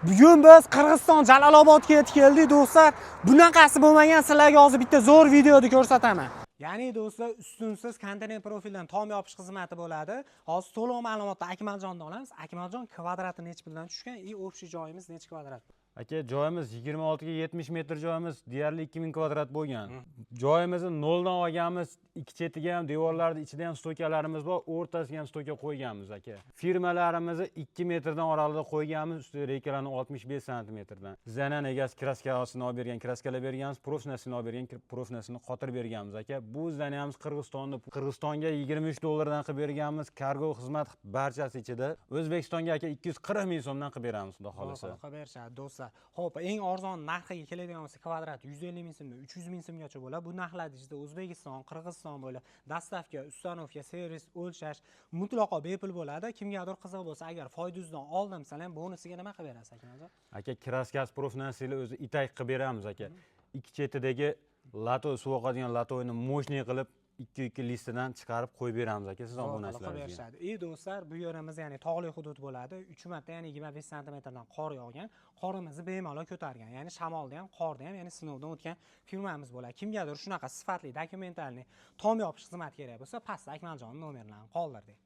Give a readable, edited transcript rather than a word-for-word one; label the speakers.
Speaker 1: Bugun biz Qirg'iziston Jalolobodga yetib keldik, do'stlar. Bunaqasi bo'lmagan, sizlarga hozir bitta zo'r videoni ko'rsataman. Ya'ni do'stlar, ustunsiz konteyner profildan tom yopish xizmati bo'ladi. Hozir to'liq ma'lumotni Akmaljondan olamiz. Akmaljon, kvadrati nechi puldan tushgan и общий joyimiz nechi kvadrat?
Speaker 2: Aka, joyimiz 26 ga 70 metr, joyimiz deyarli 2000 kvadrat bo'lgan. Joyimizni noldan olganmiz. Ikki chetiga ham, devorlarni ichida ham стойка larimiz bor, o'rtasiga ham стойка qo'yganmiz, aka. Firmalarimizni 2 metrdan oralig'ida qo'yganmiz, ustiga reykalarni 65 santimetrdan. Здания ni egasi краска sini olib bergan, краска lar berganmiz, профнастил ini olib bergan, профнастил ini qotirib berganmiz, aka. Bu здания miz Qirg'izistonni, Qirg'izistonga 23 dollardan qilib berganmiz, kargo xizmat barchasi ichida. O'zbekistonga, aka, 240 ming so'mdan qilib beramiz, xudo xohlasa.
Speaker 1: Qilib berishadi, do'stlar. Xo'p, eng arzon narxiga keladigan bo'lsa, kvadrat 150 ming so'mdan 300 ming so'mgacha bo'ladi. Bu narxlar ichida O'zbekiston, Qirg'iziston bo'ladi. Доставка, установка, servis, o'lchash mutlaqo bepul bo'ladi. Kimgadir qiziq bo'lsa, agar foydangizdan oldim desalar ham, bonusiga nima qilib berasiz, Akmaljon?
Speaker 2: Aka, краска si, профнастил i o'zi itak qilib beramiz, aka. Ikki chetidagi лото, suv oqadigan лото ni мощный qilib, ikki ikki listidan chiqarib qo'yib beramiz, aka, siz
Speaker 1: Zo'r qilib
Speaker 2: obunachilaringizga.
Speaker 1: berishadi. И do'stlar, bu yerimiz ya'ni tog'li hudud bo'ladi. 3 marta, ya'ni 25 santimetrdan qor yog'gan. Qorimizni bemalol ko'targan. Ya'ni shamolda ham, qorda ham, ya'ni sinovdan o'tgan firmamiz bo'ladi. Kimgadir shunaqa sifatli, документальный tom yopish xizmati kerak bo'lsa, pastda Akmaljonning nomerlarini qoldirdik.